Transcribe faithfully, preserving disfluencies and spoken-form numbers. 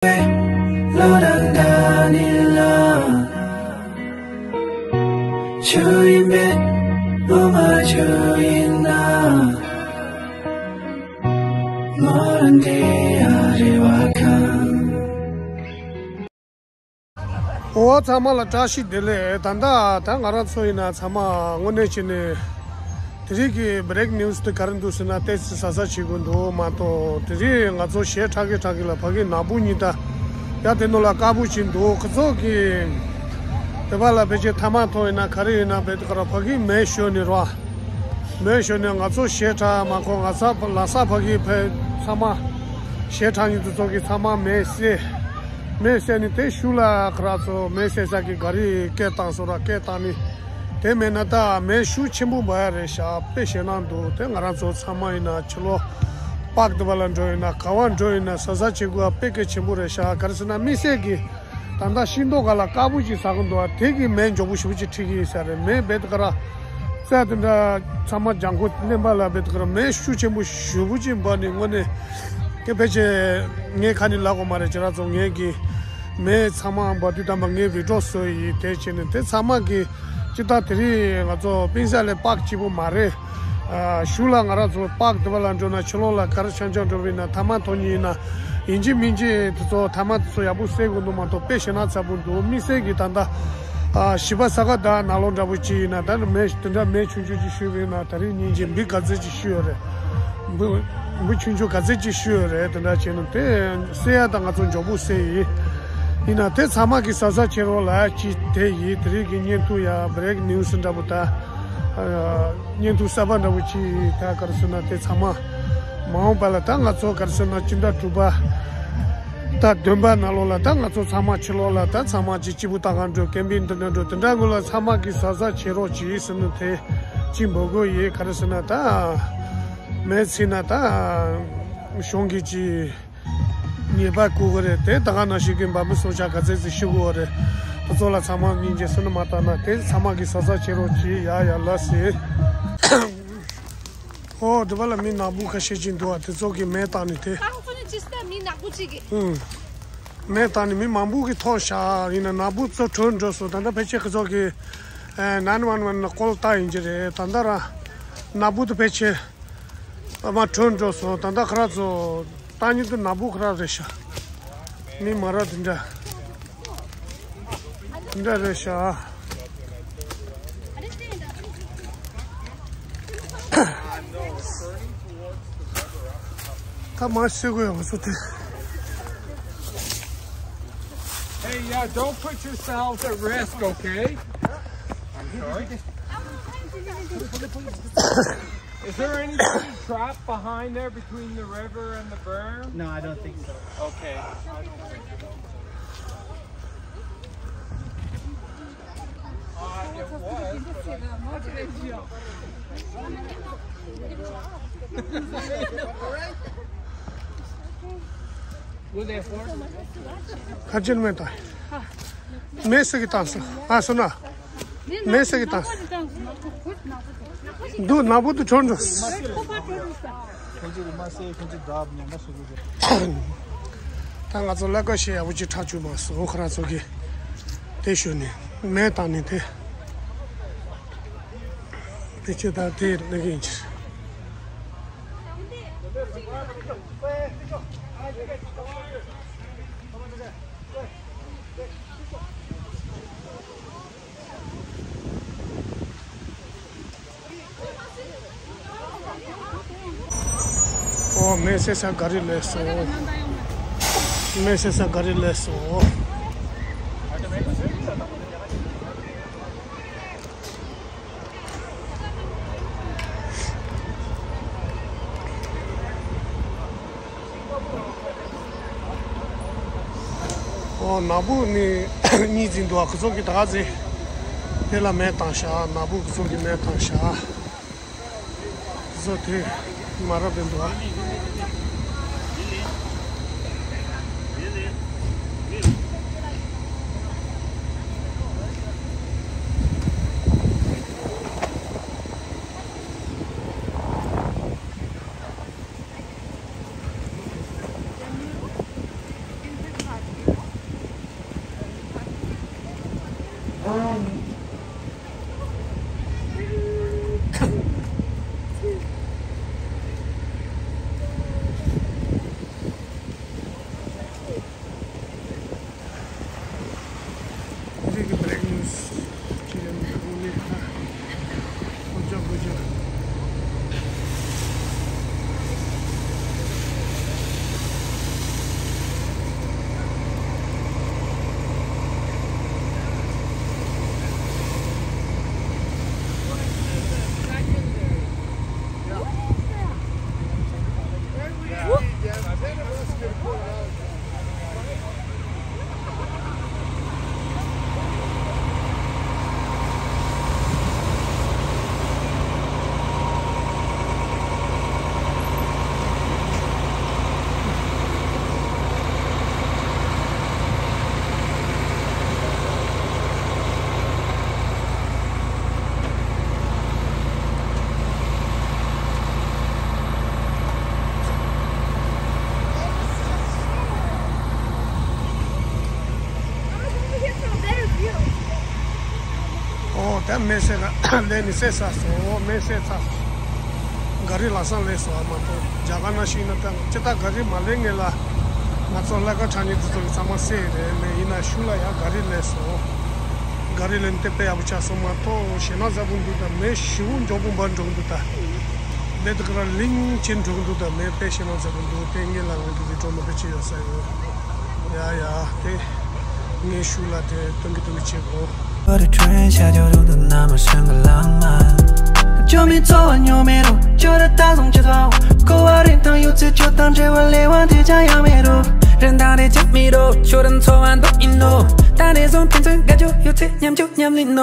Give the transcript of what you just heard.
ལོ་རང་དགའ་ནི་ལ། ཆུ་ཡིན་པས་ལོ་མ་ཆུ་ཡིན་ན། ལོ་རང་དེ་ཡ་རེ་བ་ཁང་། འོ་ཚང་མ་ལ་བཀྲ་ཤིས་བདེ་ལེགས། ད་ལྟ་ད་ང་རང་ཚོ་ཡིན་ན་ཚང་མ་དངོས་གནས་བྱས་ནས་དེ་རིང་གི་break news་དེ་ག་རེ་འདུག་ཟེར་ན། ཏོག་ཙམ་གཟབ་གཟབ་བྱེད་དགོས་འདུག་མ་གཏོགས། དེ་རིང་ང་ཚོ་ཞེ་དྲག་གི་དྲག་གི་ལ་ཕ་གི་ནག་པོ་གཉིས་ད་ཡ་དེ་ནོ་ལ་དཀར་པོ་ཅིག་འདུག་ཁོ་ཚོ་གི་དེ་བ་ལ་ཕལ་ཆེར་ཐ་མག་ཐོག་ཡིན་ན་ག་རེ་ཡིན་ན་བེད་ཀ་ར་ཕ་གི་མེ་ཤོར་ནས་ར། མེ་ཤོར་ནས་ང་ཚོ་ཞེ་དྲག་མ་གོ། ང་ཚ་ལ་ས་ཕ་གི་ཕེ་ཚང་མ་ཞེ་དྲག་གཉིས་དེ་ཚོ་གི་ཚང་མ་མེ་བསད། མེ་བསད་ནས་དེ་ཤུལ་ལ་ཁ་ར་ཚོ་མེ་བསད་ས་གི་ག་རི་སྐད་བཏང་སོང་ར། སྐད་བཏང་ནས་དེ་མེད་ན་ད་མེ་ཤུགས་ཆེན་པོ་འབར་ཡ་རེད་ཤག་དཔེ་ཞེད་སྣང་འདུག་དེ་ང་རང་ཚོ་ཚང་མ་ཡིན་ན་ཕྱི་ལོགས་པག་དེ་བ་ལ་འགྲོ་ཡིན་ན་ག་བ་འགྲོ་ཡིན་ན་གཟབ་གཟབ་བྱེད་དགོས་པ་དཔེ་གལ་ཆེན་པོ་རེད་ཤག་ག་རེ་ཟེར་ན་དམིགས་བསལ་གྱི་ད་ལྟ་ཤིང་ཏོག་ག་ལ་དཀར་པོ་ཅིག་ཟ་གི་འདུག་བ། དེ་གི་མེ་མགྱོགས་པོ་ཞེ་པོ་ཅིག་འཁྲིག་གི་ཡོད་ས་རེད། མེ་བེད་ཀ་ར་རྩྭ་དེ་འདྲ་ཚང་མ་ལྗང་ཁུ་ལེན་པ་ལ་བེད་ཀ་ར་མེ་ཤུགས་ཆེན་པོ་ཞེ་པོ་ཅིག་འབར་ནས་དངོས་གནས་དེ་ཕལ་ཆེར་ངས་ཁ་ནས་ལབ་དགོས་མ་རེད། ཁྱེད་རང་ཚོ་ངས་གི་མེ་ཚང་མ་འབར་དུས་ཙམ་པ་ངས་video་བཟོས་ཡིན། དེ་བྱས་ནས་དེ་ཚང་མ་གི་སྤྱིར་བཏང་དེ་རིང་ང་ཚོ་པིན་ས་ལས་པག་སྐྱིད་པོ་མ་རེད། ཨ་ཤུལ་ལ་ང་རང་ཚོ་པག་དེ་བ་ལ་འགྲོ་ན་ཕྱི་ལོགས་ལ་གར་ཆང་ཆང་འགྲོ་བ་ཡིན་ན་ཐ་མག་འཐུང་མཁན་ཡིན་ན་ཡིན་གཅིག་མིན་གཅིག་དེ་ཚོ་ཐ་མག་དེ་ཚོ་ཡག་པོ་བསད་དགོས་འདུག་མ་གཏོགས་དཔེ་ཞེད་སྣང་ཚ་པོ་འདུག་དམིགས་བསལ་གྱི་ད་ལྟ་ཨ་བཞི་པ་ས་ག་ཟླ་ནང་ལོགས་འདྲ་པོ་ཅིག་ཡིན་ན་ད་ནི་མེ་དེ་འདྲ་མེ་ཆུང་ཆུང་ཅིག་ཤོར་བ་ཡིན་ན་ད་རིང་ཉིན་གཅིག་འབུ་ག་ཚོད་ཅིག་ཤོར་ཡོད་རེད། འབུ་འབུ་ཆུང་ཆུང་ག་ཚོད་ཅིག་ཤོར་ཡོད་རེད། དེ་འདྲ་བྱས་ན་དེ་བསད་ཡ་ད་ང་ཚོ་མགྱོགས་པོ་བསད་ཡིན། ཡིན་ན་དེ་ཚང་མ་གི་གཟབ་གཟབ་བྱེད་རོགས་ལ་ཅིག་དེ་ཡིན། དེ་རིང་གི་བརྙན་ཐུང་ཡ་break news་འདྲ་པོ་ད་ཨ། བརྙན་ཐུང་གསར་པ་འདྲ་པོ་ཅིག་ད་ག་རེ་ཟེར་ན་དེ་ཚང་མ་མ་འོངས་པ་ལ་ད་ང་ཚོ་ག་རེ་ཟེར་ན་སྤྱི་ཟླ་དྲུག་པ་ད་བདུན་པ་ནང་ལོགས་ལ་ད་ང་ཚོ་ཚང་མ་ཕྱི་ལོགས་ལ་ད་ཚང་མ་ཅིག་སྐྱིད་པོ་ད་གང་འགྲོ་ཀེམ་པིང་འདི་འདྲ་འགྲོ་དེ་འདྲ་དགོས་ལ་ཚང་མ་གིས་གཟབ་གཟབ་བྱེད་རོགས་གྱིས་ཟེར་ནས་དེ་ཅིག་འབོད་སྐུལ་ཡིན། ག་རེ་ཟེར་ན་ད་མེ་ཚིག་ན་ད་གཞུང་གིས་ཅིག་ཉེས་པ་བཀོད་གི་རེད། དེ་ད་ག་ནང་བཞིན་གྱི་འབར་མི་སྲོག་ཆགས་ག་ཚད་ཅིག་ཤི་དགོས་རེད། དེ་ཚོ་ལ་ཚང་མ་སྙིང་རྗེ་བསོད་ནམས་མ་བཏང་ན་དེ་ཚང་མ་གིས་གཟབ་གཟབ་བྱེད་རོགས་གྱིས། ཡ་ཡ་ལགས་སེ། ཨོ་དེ་བ་ལ་མི་ནག་པོ་ཁ་ཤས་ཅིག་འདུག་བ། དེ་ཚོ་གིས་མེ་བཏང་ནས་དེ། ཨ་ཁོ་ནི་ཅི་སྟེ་མི་ནག་པོ་ཅིག་གིས། ཨུམ། མེ་བཏང་ནས་མི་མང་པོ་གིས་ཐོག་བཞག་ཡིན་ན་ནག་པོ་ཚོ་བྲོས་འགྲོ་སོང་། ད་ལྟ་ཕལ་ཆེར་ཁོ་ཚོ་གིས་ཨེ་nine one one་ལ་ཀོལ་བཏང་ཡིན་གྱི་རེད། ད་ལྟ་ར་ནག་པོ་དེ་ཕལ་ཆེར། ཨ་མ་བྲོས་འགྲོ་སོང་། ད་ལྟ་ཁ་ར་ཚོ་ལྟ་ཉིད་དུ་ནག་པོ་ཁ་ར་རེད་ཤག་མི་མ་ར་དེ་འདྲ་དེ་འདྲ་རེད་ཤག་ད་མ་ཤི་དགོས་ཡོང་སོ་དེ། Hey, yeah, don't put yourselves at risk, okay? I'm sorry. Is there any trap behind there between the river and the berm? No, I don't think so. Okay. Uh, it was, but I ག་ཅིར་མེད་ད། མེ་སེ་གི་བཏང་སོང་། ཨ་སོ་ན། མེ་སེ་གི་བཏང་སོང་། འདུག་ནག་པོ་དེ་བྲོས་འགྲོ། ཁོང་ཚོས་མ་བསད་ཁོང་ཚོས་བརྡབ་ཉམས་པ་བཟོ་གི་རེད། ད་ང་ཚོ་ལ་ཀ་ཤེས་ཡག་པོ་ཅིག་ཁྲག་བཅུག་མ་སོང་། ཁོ་རང་ཚོ་གིས་དེ་ཞུ་ནས་མེ་བཏང་ནས་དེ་དེ་ཆེ་ད་དེ་ནི་གིན་ཅི། ཨོ་མེ་སེ་ས་ག་རི་ལས་སོ། མེ་སེ་ས་ག་རི་ལས་སོ། ཨོ་ནག་པོ་ནི་གཉིས་འཛིན་འདུག་ཁོ་ཚོ་གི་ད་ག་ཚེ་དེ་ལ་མེ་བཏང་ཤག་ནག་པོ་ཁོ་ཚོ་གི་མེ་བཏང་ཤག་བཟོ་དེ་མ་རབས་པའི་འདུག Big break news. Chicken, onion, goja, goja. ཨོ་ད་མེ་སེ་ལ་ལས་ནི་སེ་ས་སོ་མེ་སེ་ས། ག་རི་ལ་སང་ལས་སོ་མ་གཏོགས་རྒྱ་གར་ན་ཤི་ན་ད་ཅི་ད་ག་རི་མ་ལས་ངེས་ལ། ང་ཚོ་ལ་ཀ་ཁྲ་ནི་འདི་ཚོ་གི་ཚང་མ་སེ་རེད་མེ་ཡིན་ན་ཤུ་ལ་ཡ་ག་རི་ལས་སོ། ག་རི་ལེན་ཏེ་དཔེ་ཡག་པོ་ཆགས་སོང་མ་གཏོགས་ཞེ་ན་ཟ་བོ་འདུག་ད་མེ་ཞི་བོ་མགྱོགས་པོ་འབར་འགྲོ་འདུག་ད། དེ་དུ་ཀ་ར་ལིང་ཆེན་འགྲོ་འདུག་ད་མེ་དཔེ་ཞེ་ན་ཟ་བོ་འདུག་དེ་ངེད་ལ་ངོས་ཀྱི་བི་ཀྲོ་མ་དཔེ་ཆེ་ཡོད་ས་ཡོད། ཡ་ཡ་དེ་ངས་ཤུ་ལ་དེ་སྟོན་གི་སྟོན་གི་བྱེད་གོ། 我的dream下就路的那么深个浪漫，就没错，有没路，就得打从这段，过完人当有次就当这碗里碗的家养没路，人当得讲没路，就等昨晚都一路，但那种天真感觉有次念就念你路。